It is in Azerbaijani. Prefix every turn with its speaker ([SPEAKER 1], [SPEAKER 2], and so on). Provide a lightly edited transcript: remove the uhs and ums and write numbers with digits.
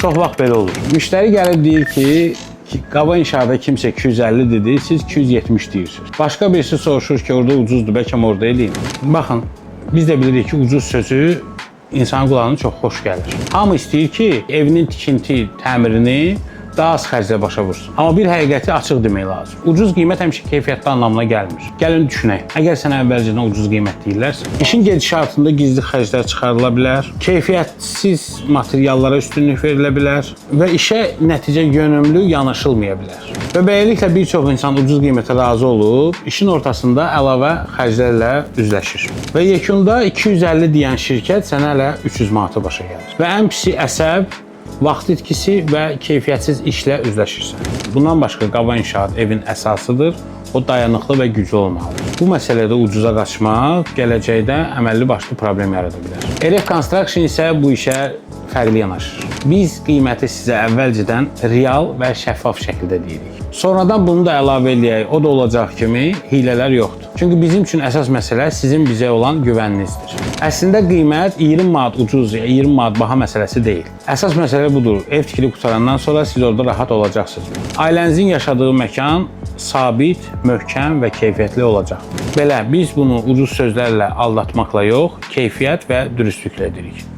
[SPEAKER 1] Çox vaxt belə olur. Müştəri gəlib deyir ki, Qaba İnşaata kimsə 250 dedi, siz 270 deyirsiniz. Başqa birisi soruşur ki, orada ucuzdur, bəlkə orada eləyim. Baxın, biz də bilirik ki, ucuz sözü insanın qulağına çox xoş gəlir. Hamı istəyir ki, evinin tikinti, təmirini daha az xərclə başa vursun. Amma bir həqiqəti açıq demək lazım. Ucuz qiymət həmişə keyfiyyətli anlamına gəlmir. Gəlin düşünək. Əgər sənə əvvəlcədən ucuz qiymət deyirlərsə, işin gedişatında gizli xərclər çıxarıla bilər, keyfiyyətsiz materiallara üstünlük verilə bilər və işə nəticə yönümlü yanaşılmaya bilər. Və beləliklə bir çox insan ucuz qiymətə razı olub, işin ortasında əlavə xərclərlə üzləşir. Və yekunda 250 deyən şirkət sənə hələ 300 manata başa gəlir. Və ən pisi əsəb, vaxt itkisi və keyfiyyətsiz işlə üzləşirsən. Bundan başqa Qaba İnşaat evin əsasıdır. O dayanıqlı və güclü olmalıdır. Bu məsələdə ucuza qaçmaq gələcəkdə əməlli başlı problem yarada bilər. RF Construction isə bu işə fərqli yanaşır. Biz qiyməti sizə əvvəlcədən real və şəffaf şəkildə deyirik. Sonradan bunu da əlavə eləyək, o da olacaq kimi hiylələr yoxdur. Çünki bizim üçün əsas məsələ sizin bizə olan güvəninizdir. Əslində qiymət 20 manat ucuz, ya 20 manat baha məsələsi deyil. Əsas məsələ budur. Ev tikilib qurtarandan sonra siz orada rahat olacaqsınız. Ailənizin yaşadığı məkan sabit, möhkəm və keyfiyyətli olacaq. Belə biz bunu ucuz sözlərlə aldatmaqla yox, keyfiyyət və dürüstlüklə edirik.